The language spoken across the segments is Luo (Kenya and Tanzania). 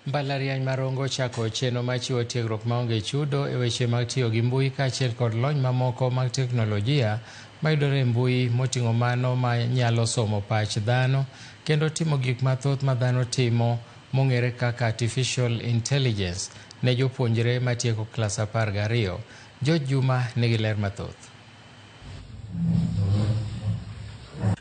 Mbalariany ma Rongo ochako chenro mar chiwo tiegruok maonge chudo e weche mag tiyo gi mbui kaachiel kod lony mamoko mag teknolojia mayudore e mbui moting'o mano ma nyalo somo pach dhano kendo timo gik mathoth ma dhano timo mong'ere kaka artificial intelligence ne jopuonjre matieko klas 12. George Juma nigi ler mathoth.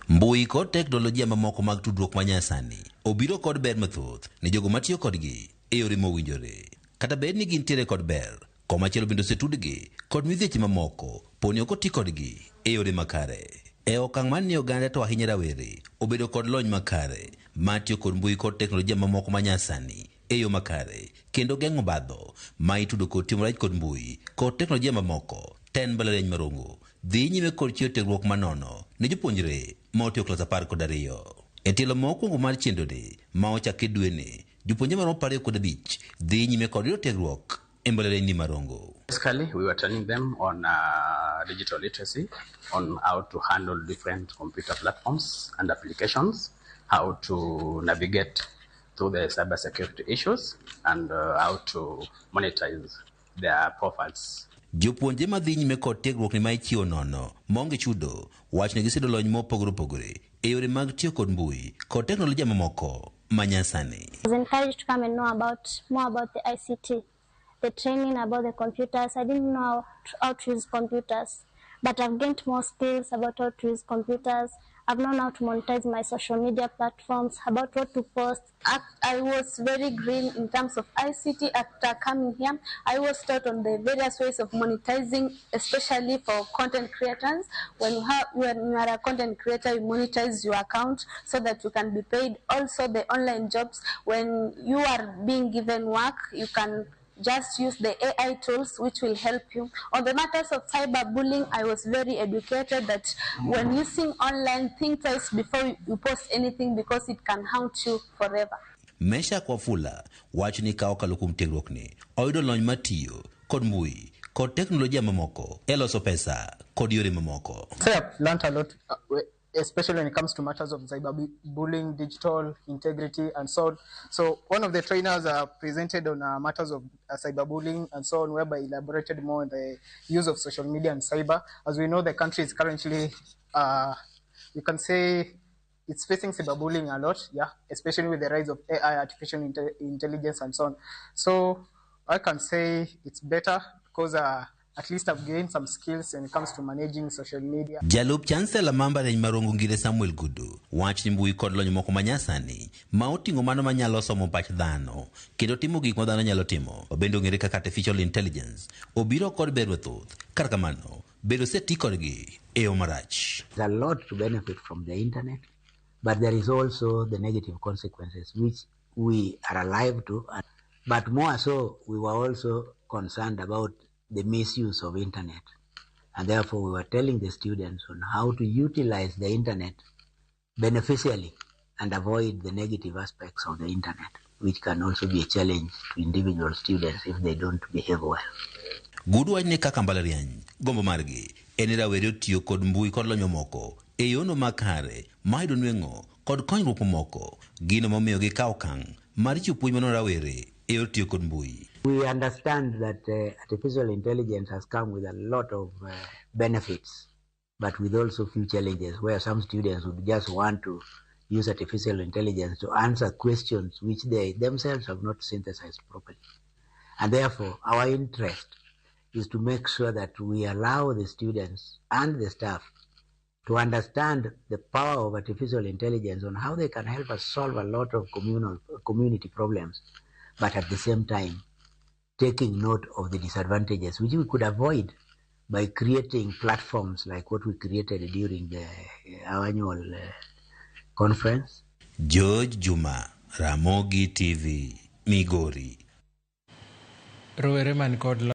Mbui kod teknolojia mamoko mag tudruok manyasani obiro kod ber mathoth ne jogo matiyo kodgi e yore mowinjore. Kata bed ni gintiere kod ber, komachielo bende osetudgi kod midhieche mamoko poni ok oti kodgi e yore makare. E okang' mar ni oganda to ahinya rawere obedo kod lony makare mar tiyo kod mbui kod teknolojia mamoko manyasani e yo makare kendo geng'o obadho ma itudo kod tiyo marach kod mbui kod teknolojia mamoko. Ten mbalariany ma Rongo dhi nyime kod chiwo tiegruok manono ne jopuonjre ma otieko klas 12. E tielo mokwongo mar chenroni ma ochaki dweni, jopuonjre maromo 25 dhi nyime kod yudo tiegruok e mbalariany ni ma Rongo. Basically, we were training them on digital literacy, on how to handle different computer platforms and applications, how to navigate through the cybersecurity issues, and how to monetize their profiles. Jopuonjre madhi nyime kod tiegruok ni ma ichiwo nono maonge chudo wacho ni giseyudo lony mopogore opogore e yore mag tiyo kod mbui kod teknolojia mamoko manyasani. I was encouraged to come and know about more about the ICT, the training about the computers. I didn't know how to use computers, but I've gained more skills about how to use computers. I've known how to monetize my social media platforms, about what to post. I was very green in terms of ICT. After coming here, I was taught on the various ways of monetizing, especially for content creators. When you are a content creator, you monetize your account so that you can be paid. Also, the online jobs, when you are being given work, you can just use the AI tools which will help you. On the matters of cyberbullying, I was very educated that when using online, think twice before you post anything because it can haunt you forever. Meshack Wafula wacho ni ka okalo kuom tiegruokni, oyudo lony mar tiyo kod mbui kod teknolojia mamoko e loso pesa kod yore mamoko. So I've learned a lot, especially when it comes to matters of cyberbullying, digital integrity, and so on. So one of the trainers presented on matters of cyberbullying and so on, whereby he elaborated more on the use of social media and cyber. As we know, the country is currently, you can say, it's facing cyberbullying a lot, yeah, especially with the rise of AI, artificial intelligence, and so on. So I can say it's better because at least I've gained some skills when it comes to managing social media. Jalup Chancellor ma mbalariany ma Rongo Ngire Samuel Gudu wacho ni mbui kod lony moko manyasani ma oting'o mano manyalo somo pach dhano kendo timo gik ma dhano nyalo timo bende ong'ere kaka artificial intelligence obiro kod ber mathoth kata kamano bedo oseti kodgi e yo marach. There's a lot to benefit from the internet, but there is also the negative consequences which we are alive to. But more so, we were also concerned about the misuse of internet. And therefore, we were telling the students on how to utilize the internet beneficially and avoid the negative aspects of the internet, which can also be a challenge to individual students if they don't behave well. Gudu wach ni kaka mbalariany gombo margi en ni rawere otiyo kod mbui kod lony mamoko e yono makare ma yudo nweng'o kod konyruok mamoko gino momiyo gikawo okang' mar chiwo puonj manono rawere e yor tiyo kod mbui. We understand that artificial intelligence has come with a lot of benefits, but with also few challenges where some students would just want to use artificial intelligence to answer questions which they themselves have not synthesized properly. And therefore, our interest is to make sure that we allow the students and the staff to understand the power of artificial intelligence on how they can help us solve a lot of community problems, but at the same time, taking note of the disadvantages, which we could avoid by creating platforms like what we created during our annual conference. George Juma, Ramogi TV, Migori. Rowere man kod